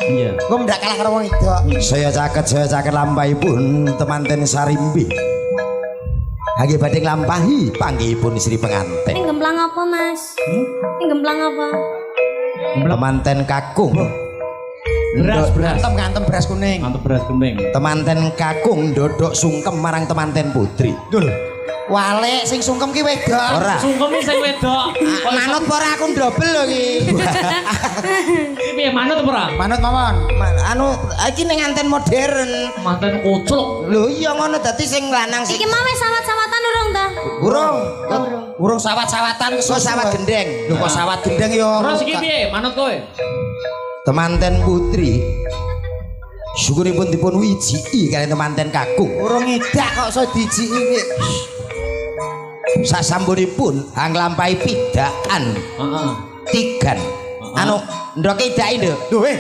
Iya. Engko ndak kalah karo wong wedok. Saya caket lampahipun temanten Sarimbi. Hagi badhe nglampahi panggihipun Sri pengantin. Ini gemplang apa, Mas? Ini gemplang apa? Temanten kakung. Beras, beras. Ngantem ngantem beras kuning. Mantep beras kuning. Temanten kakung ndodok sungkem marang temanten putri. Lho. Wale sing sungkem ki wedok. Ora. Sungkeme sing wedok. Kok iso- Manut apa ora aku ndobel lho iki. Iki piye manut apa ora? Manut mawon. Anu iki ning nganten modern. Manten kucluk. Lho iya ngono dadi sing lanang sing Iki mau wis sawat-sawatan urung ta? urung. Urung sawat-sawatan Kok sawat gendeng. Lho kok sawat gendeng yo. Terus iki piye? Manut kowe? Temanten putri syukuripun dipun wijiki kaliyan temanten kakung. Urung ngidak kok iso dijiki iki. Sasampunipun hanglampahi pidakan Heeh. tigan. Anu ndoke idake nduk. Lho eh.